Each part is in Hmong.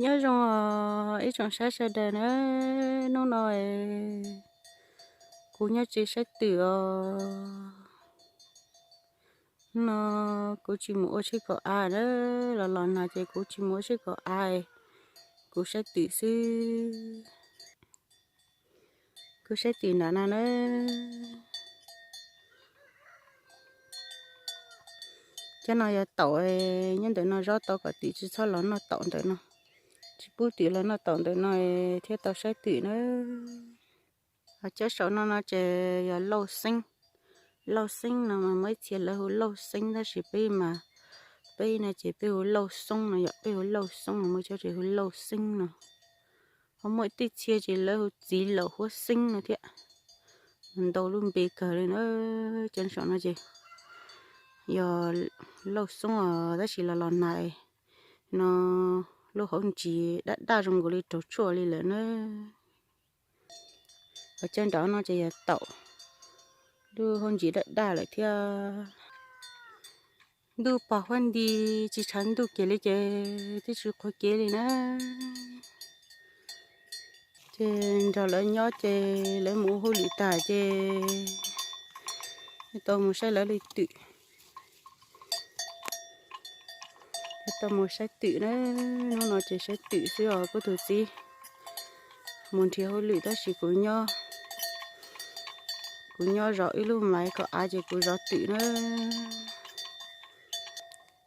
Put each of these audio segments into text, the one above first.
Nyob zoo os ib tsoom saib sawv daws na, hnub no kuv nyob tsev saib twm os. Hnub no kuv tsis mus ua tsheb kom av na, los los nag ces kuv tsis mus ua tsheb kom av, kuv saib twm xwb. Kuv saib twm nram no na. Cov no yog taum, nyob ntawm no zob tau kom twm tsis txhob los noj taum ntawm no, tsis pub twm los noj taum ntawm no thiaj tau saib twm na. Cov saum no no ces yog lauj xeeb. Lauj xeeb no mas muaj ib txhia lawv hu lauj xeeb tab sis peb mas, peb no ces peb hu lauj xoob no yom, peb hu lauj xoob no, muaj cov ces hu lauj xeeb no. Ho muaj tej txhia ces lawv hu txiv laum huab xeeb no thiab. Ntau lub npe kawg li na. Cov saum no ces yog lauj xoob os tab sis los los nag no lub hauv ntsis daj daj zoo nkaus li raug tshuaj li lawm na. Cov nram no ces yog taum, lub hauv ntsis daj daj lawm thiab. Ntuj pos huab nti, tsis tshav ntuj kiag li ces twb tsis qhuav kev li na. Ces nrog lawv nyob ces lawv mus ua hauj lwm tag ces tau mus saib lawv li twm. Tau mus saib twm na, hnub no ces saib twm xwb os kuv tus txiv. Mus nrhiav hauj lwm tab sis kuv nyob, kuv nyob zov ib lub maiv kom av ces kuv zov twm na.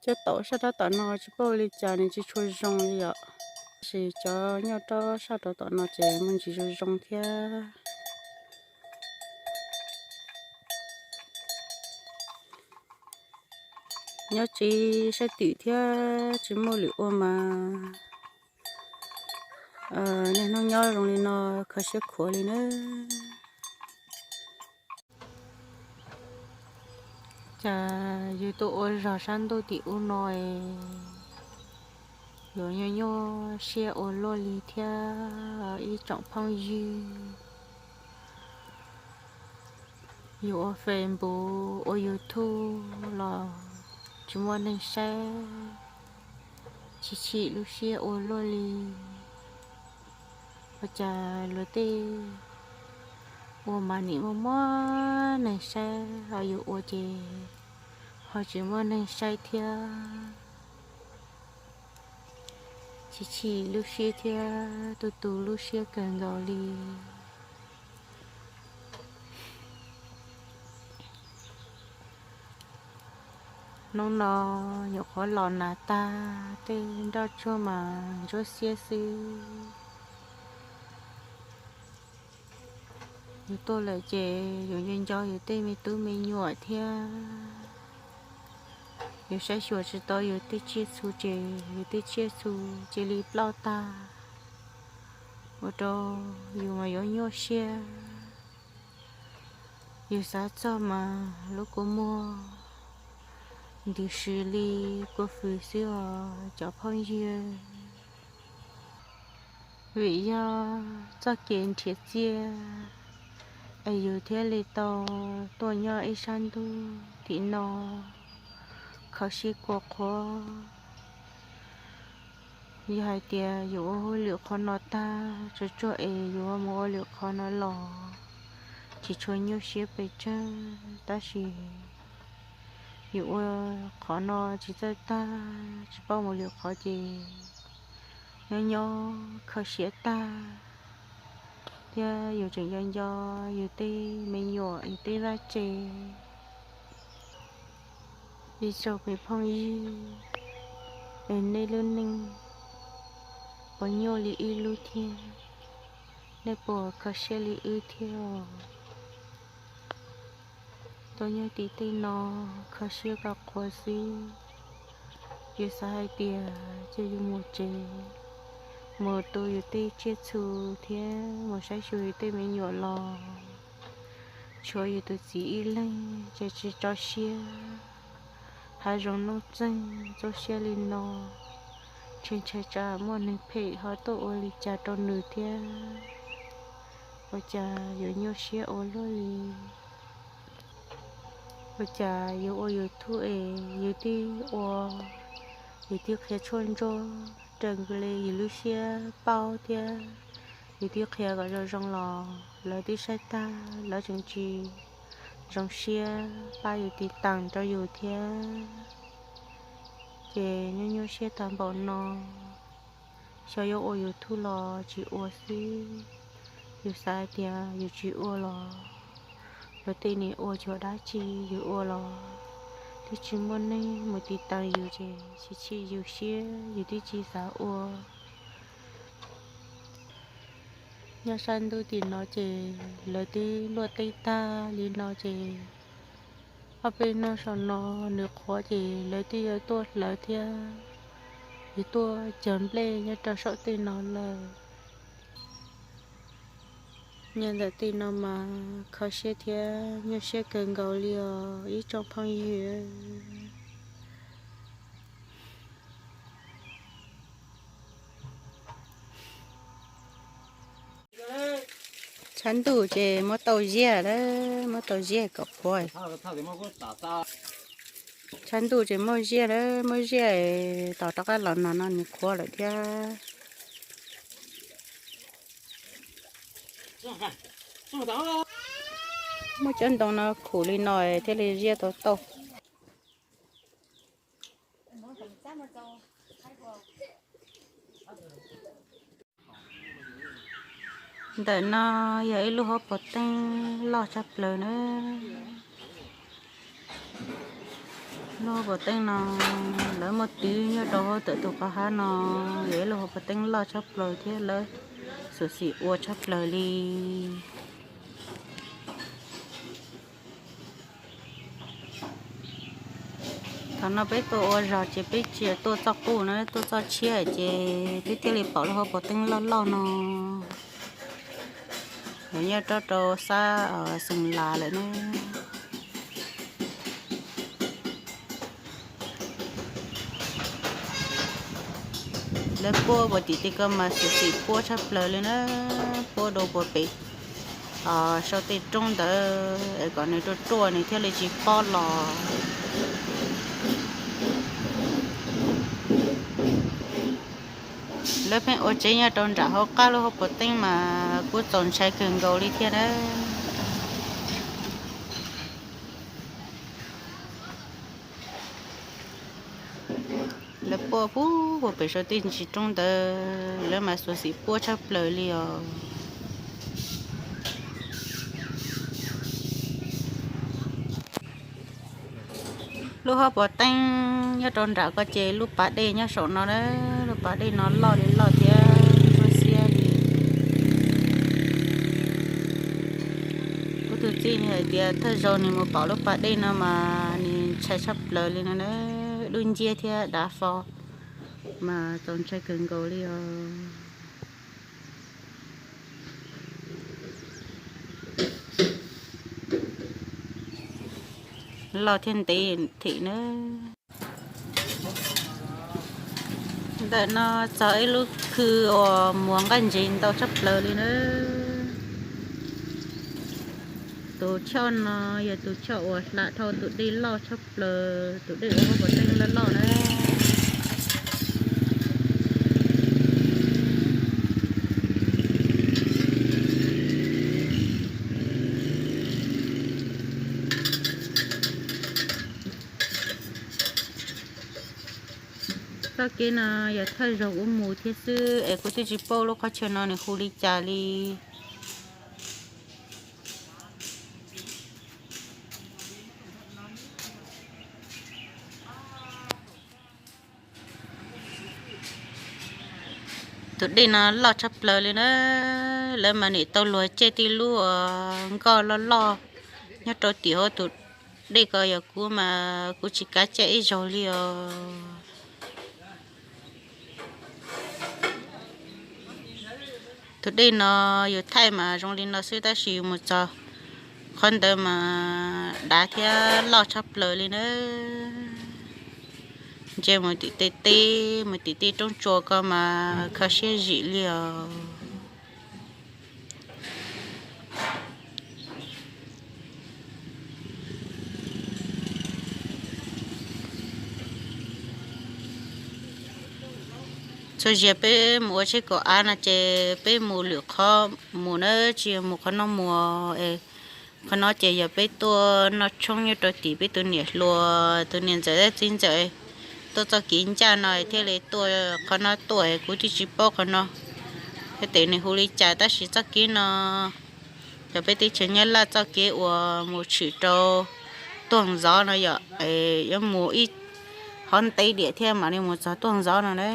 Cov taum sab rov tom no tsis paub li cas nws tsis tshua zoo li yom, tab sis cov nyob rov sab rov tom no ces muaj ntsis zoo zoo thiab. Nyob tsev saib twm thiab tsis muaj lwm ua mas niaj hnub nyob zoo li no kho siab khuav li na. Cas yus tuaj ua zog sab ntuj tim ub no es yuav nyuaj nyuaj siab ua luaj li thiab ib tsoom phooj ywg. Yus ua Facebook ua YouTube los tsis muaj neeg saib, chim chim lub siab ua luaj li. Ua cas luag tej ua mas nim muaj muaj neeg saib, ho yus ua ces ho tsis muaj neeg saib thiab. Chim chim lub siab thiab tu tu lub siab kawg nkaus li. Hnub no nyuam qhuav los nag tag, tej nroj tsuag mas ntsuab xiab xwb. Yus tuaj lawm ces yus nco nco yus tej me tub me nyuam thiab. Yus saib xyuas tsis tau yus tej tsiaj txhu ces yus tej tsiaj txhu cia li ploj tag, ua rau yus mas yuav nyuaj siab. Yus xav txog mas lub kua muag ntws si li kua fws xwb os cov phooj ywg. Vim yog txoj kev nrhiav txiaj es yus thiaj li tau tuaj nyob ib sab ntuj tim no kho siab kua qhuav. Yog hais tias yus ua hauj lwm qhov no tag tsuag tsuag es yus mus ua lwm qhov no los tsis tshua nyuaj siab pes tsawg, tab sis yus ua qhov no tsis txawj tag tsis paub mus lwm qhov ces nyob nyob kho siab tag, thiab yus tseem nco nco yus tej me nyuam yus tej vaj tse. Ib tsoom me phooj ywg, es nej lub neej puas nyuaj li wb lub thiab? Nej puas kho siab li wb thiab? Tuaj nyob tim tej no kho siab kua qhuav xwb. Yus xav hais tias cia yus mus tsev, mus tu yus tej tsiaj txhu thiab mus saib xyuas yus tej me nyuam los tshuav yus tus txiv ib leeg ces tsis tso siab. Hav zoov nuj txeeg txob siab li no, ntshe ntshai tsam muaj neeg phem ho tuaj ua li cas rau nws thiab. Ua cas yuav nyuaj siab ua luaj li? Ua cas yuav ua YouTube es yus twb ua, yus twb qhia tshuaj ntsuab Tseem li yus lub siab paub thiab, yus twb qhia kom zoo zoo los lawv twb saib tag, lawv tseem tsis zoo siab pab yus tiv tas rau yus thiab. Ces nyuaj nyuaj siab tag npaum no, xyov yuav ua YouTube los tsis ua xwb. Yus xav hais tias yus tsis ua los luag tej nim ua tsis ua dab tsi, yus ua los twb tsis muaj neeg mus tiv tas yus ces tsis txhim yus siab, yus twb tsis xav ua. Nyob sab ntuj tim no ces lawv twb luaj teb tag li no ces ob peb hnub saum no nws qhuav ces lawv twb yuav tuaj hlawv thiab, yuav tuaj cog nplej nyob rau saum tej no lawm. Nyob ntawm tej no mas kho siab thiab nyuaj siab kawg nkaus li os ib tsoom phooj ywg. Tshav ntuj ces muab tau ziaj lawm, muab tau ziaj kom qhuav. Tshav ntuj ces muaj ziaj lawm, muaj ziaj tos rov qab los nag no nws qhuav lawm thiab. Muab cov ntoo no khum li no thiaj li ziaj tau tau. Ntawm no yog ib lub hauv paus teeb loj tshaj plaws na. Lub hauv paus teeb no lawv muaj twv nyob rau hauv ntawm tus qhov hav no, yog ib lub hauv paus teeb loj tshaj plaws thiab lawv xyuam xim ua tshaj plaws li. Thaum no peb tuaj ua zog ces peb tsis tuaj txoj quj na, tuaj txoj tshiab ces peb thiaj li pom lub hauv paus teeb loj loj no. Nyob rau sab Xeem Las lawm na. Lawv puab puag tim tej ko mas xyuam xim puab tshaj plaws li na, puab dua puag pem sau tej roob ntawd es kom nws ruaj ruaj nws thiaj li tsis pob los. Lawv pheej ua tsev nyob rau nram hauv qab lub hauv paus teeb mas kuj txaus ntshai kawg nkaus li thiab na. Lawv puab puag pem sau tej ntsis roob ntawd lawv mas xuas xim puab tshaj plaws li os. Lub hauv paus teeb nyob rau nram ko ces lub pas dej nyob saum no na, lub pas dej no loj li loj thiab ntsuab xiab li. Kuv tus txij nws hais tias thawj zaug nws mus pom lub pas dej no mas nws ntshai tshaj plaws li no na, dub nciab thiab dav fo mas txaus ntshai kawg nkaus li os. Loj thiab ntev thiab na. Ntawm no txog ib lub khw uas muaj nqaij ntses ntau tshaj plaws li na. Tus choj no yog tus choj uas hla dhau tus dej loj tshaj plaws, tus dej uas hauv paus teeb loj loj na. Txoj kev no yog thawj zaug kuv mus thiab xwb es kuv twb tsis paub lub qhov chaw no nws hu li cas li. Tus dej no loj tshaj plaws li na, lawv mas nim tau luag caij tej lub nkoj loj loj nyob rau tim hauv tus dej ko, yog kuv mas kuv tsis kav caij ib zaug li os. Tus dej no yus thaij mas zoo li no xwb tab sis yus mus txog qhov ntawd mas dav thiab loj tshaj plaws li na. Ntsia mus tim tej teb mus tim tej roob tsua ko mas kho siab zim li os. Txog ziag peb mus ua tsheb kaum av no ces peb mus lwm qhov mus na, tsis yog mus qhov no mus. Qhov no ces yog peb tuaj noj tshoob nyob rau tim peb tus niam hluas, tus niam ntxawm thiab txiv ntxawm tuaj txoj kev ncaj no thiaj li tuaj qhov no tuaj, kuv twb tsis paub qhov no thiab tes nws hu li cas, tab sis txoj kev no yog peb teb chaws Nyab Laj txoj kev uas mus tshwm rau Tuag Ntxov no yom. Yuav mus ib hov ntev diam thiab mam li mus txog Tuag Ntxov no na.